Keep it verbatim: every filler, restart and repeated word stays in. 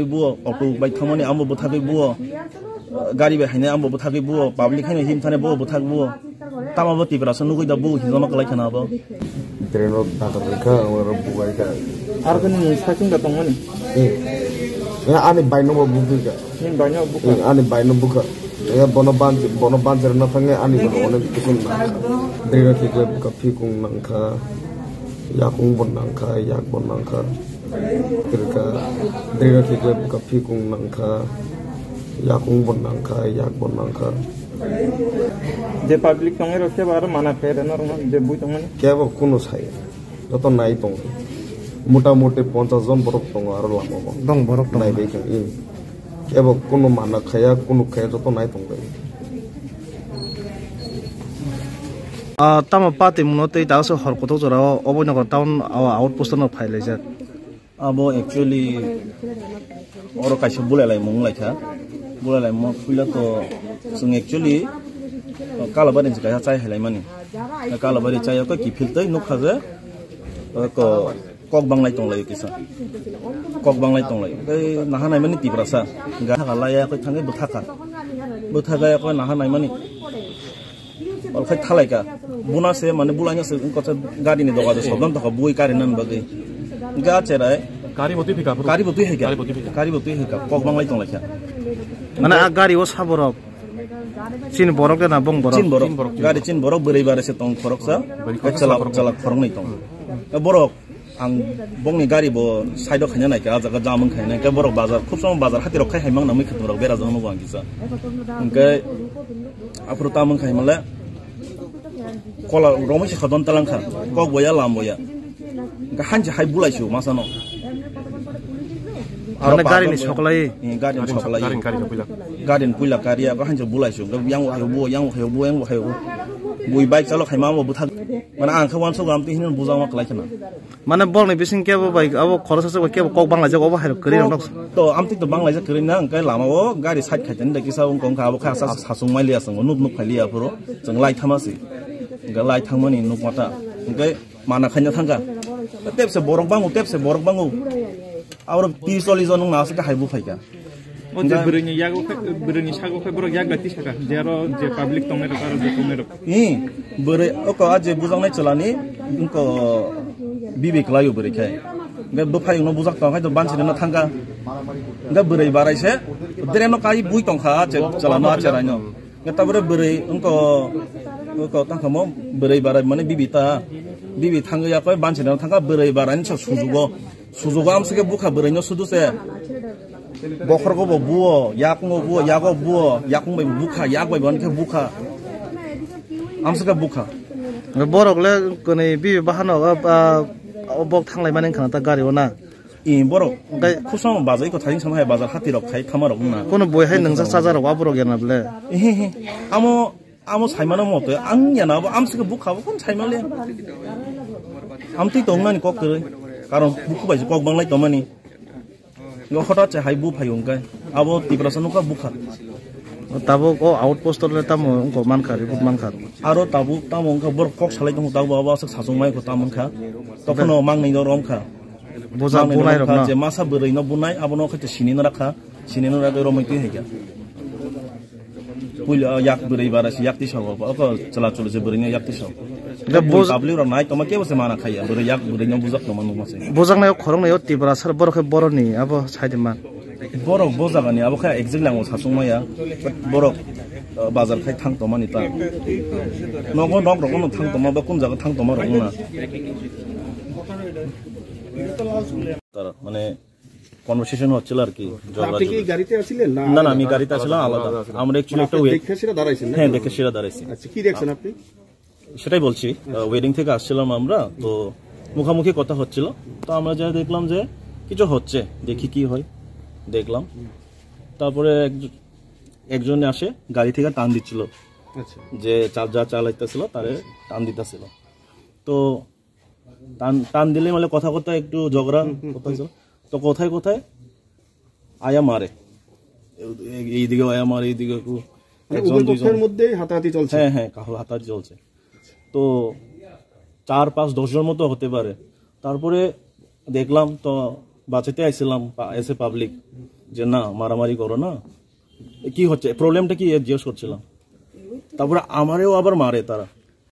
Buo, auto bai thangmani amo bwthagwi buo, gari bai hainai amo bwthagwi buo, public haino him thani buo bwthak buo. Tamo bo Tiprasa nugwi da buo hijama kwlai khana abo. Train o dagar rikha, oro bubai kha. Ar kani ni saking da tongmani? Eh. Ya, ani bai no bo bugwi kha. Ni bai no bukha? Eh, ani bai no bukha. Ya, bono ban, bono ban jera na thangnai ani bono onek kisim na. Train o thik lai bukha, phikung nangkha, yakung bo nangkha, yak bo nangkha. Kwrwkha, drino khiklai bwkha phikung nangkha, yakung bo nangkha, yak bo nangkha. Je public tongwi rok kebo aro mana khe rwna rwna je bui tongmani? Kebo kunu saya. Joto nai tongo. Mota moti ponchas jon borok tongo aro lama o. Dong borok tongo. Nai bai khe, hmm. Kebo kunu mana khaya, kunu khaya joto nai tongo. Ah, tamo party mungno tei daso hor kotor jora o Oboi Nagar town, ah, outpost no phai laijak. Abo actually oro kaisa bulai lai mung lai kha. Bulai lai mo puila to chwng actually Kalabari ni kaisa chai hai lai mani. Kalabari chai ko kiphil tei nukha je ko kok banglai tong lai kisa. Kok banglai tong lai. Tei naha nai mani Tiprasa. Ga thaka lai ya ko thangai bwthaka. Bwthaka ya ko naha nai mani. Ol khai thalai ka. Buna se mane bulanya se ko gari ni doga de sobdan to bui kari nan bagwi. Ga cherai. Kari botwi phika phuru. Kari botwi hai ka. Kari botwi phika. Kari botwi hai ka. Kok banglai tong lai kha. Mane a gari o saborok. Chin borok de na bong borok? Chin borok. Chin borok, chin Gari borok. Chin borok bwrwi bare se tong khorok sa. Bwrwi khorok sa Chalak, khorok. Chalak khorok nai tong. Borok. Ang bongni gari bo side o khaina naikha, ah jaga jam wng khaina naikha, borok bazar, khub somo bazar hati rok khai hai mangna mui khatung rok bera jang nugo ang kisa. Hwnkhe aphuru tam wng khai male kola romwi se khodon talang kha, kok boya lam boya. Hwnkhe hanse hai bulai su masano. Aro Mane gari ni soklai? Eh, gari ni soklai. Gari, gari ni puila. Gari ni puila kariya, ko hanse bulai su. Yang hai bu, yang hai bu, yang hai bu. Bui bike chalo khai ma bo bwthak. Mane ang khe uansuk am twi hino bujama kwlai khna. Mane borokni bising kebo bai abo khoroksa se bai kebo kok banglaijak obo hai kwrwi rok nok. To amtwi to banglaijak kwrwi na, hwnkhe lama o gari side khai tani da kisa wng kong kha, abo khe asa sasung mai liya song nuk nuk khai liya phuru chwng lai thama si. Hwnkhe lai thangmani nuk mata. Hwnkhe mana khaina thangkha. Tepse borok bango, tepse borok bango. Abo tris chollish jon wngna aswk hai bu phaikha. O je bwrwini yago khe, bwrwini sago khe borok yak bai tisaka, je aro je public tongnai rok, aro je tongnai rok. Ni bwrwi oko a je bujaknai chwlani wngko bibi kwlaio bwrwi khe. Hwnkhe bwphai wngno bujak tong khe to bansi rwna thangkha. Hwnkhe bwrwi barai se dreno kai bui tongkha a je chwlano a cheraino. Hwnkhe tabore bwrwi wngko, wngko tangkha mo bwrwi barai mane bibi ta. Bibi thangwi yakoi bansi rwna thangkha bwrwi baraini sa sujugo. Sujugo amswkhe bukha bwrwino sudu se. Bokhorgo bo buo, yakungo buo, yago buo, yakung bai bukha, yak bai bo hwnkhe bukha. Amswkhe bukha. Borok le kwnwi bibi bahano, ah, ah, bok thanglai mani wngkha na ta gari o na. I borok Okai- khusam bazai ko thaising sama hai bazar hati rok khai thama rok wngna. Kono boi hai nwngjak chaja rok aborok yana ble. Ehe he. Amo Amo saimano mote ang yana abo amswkhe bukha bo kon saimale. Amtwi tongnani kok kwrwi. Karon bukhu bai se kok banglai tongmani. Yo hota che hai bu phayo hwnkhe. Abo Tiprasa nukha bukha. Tabuk o outpost le tamo wngkha mankha, report mankha. Aro tabuk tamo wngkha borok kok salai tongo tabuk abo aswk sachung mai kho tamo wngkha. Tokhono mangnwi no romkha. Boja Mangnwi no bunai romkha, rokno. Je masa bwrwi no bunai abono khaito sini no rakha. Sini no ragwi romwi twi hai kha. Puila yak bwrwi bara se yak tisa o, oko chwla chwla se bwrwi no yak tisa o. Tabuk boj- public rok nai tongma kebo se mana khaiya, bwrwi yak bwrwi no bujak tongma nukma se. Bojaknai o khoroknai o Tiprasa borok khe boroni abo saidi man. Borok bojagani abo khe exactly ang sachung maya. Borok, uh, bazar khai thang tongmani ta. Nogo nok rok no thang tongma ba kun jaga thang tongma rok na. Tara, mane, conversation হচ্ছিল আর কি, ঝগড়া আপনি কি ঝগড়ি। গাড়িতে আছিলেন না না, না, আমি গাড়িতে আসলাম আলাদা। আলাদা আছিলেন। আমরা অ্যাকচুয়ালি মানে একটা আপনি ওয়ে- দেখে সেটা দাঁড়াইছেন, নাকি? হ্যাঁ, দেখে সেটা দাঁড়াইছি। আচ্ছা, কি দেখছেন আপনি? সেটাই বলছি, আহ, ওয়েডিং থেকে আসছিলাম আমরা, তো মুখামুখি কথা হচ্ছিল। তো আমরা যা দেখলাম যে কিছু হচ্ছে, দেখি কি হয়, দেখলাম। তারপরে একজ-, একজন আসে, গাড়ি থেকে টান দিচ্ছিল। আচ্ছা। যে চা-, যা চালাইতেছিল, তারে টান দিতেছিল। তো টান, টান দিলে মানে কথা কথা একটু ঝগড়া, হুম, হুম, কথা হুম। হয়েছিল। তো কোথায় কোথায় আয়া মারে, এই-, এইদিকেও আয়া মারে, এইদিকে একটু মানে একজন উভয় দুইজন। পক্ষের মধ্যেই হাতাহাতি চলছে? হ্যাঁ, হ্যাঁ, কাহো হাতাহাতি চলছে। তো চার, পাঁচ, দশ জন মতো হতে পারে। তারপরে দেখলাম তো বাঁচাতে আইছিলাম, এসে পাবলিক, যে না, মারামারি করো না, কি হচ্ছে, প্রবলেমটা কি, এ জিজ্ঞেস করছিলাম। তারপরে আমারেও আবার মারে তারা।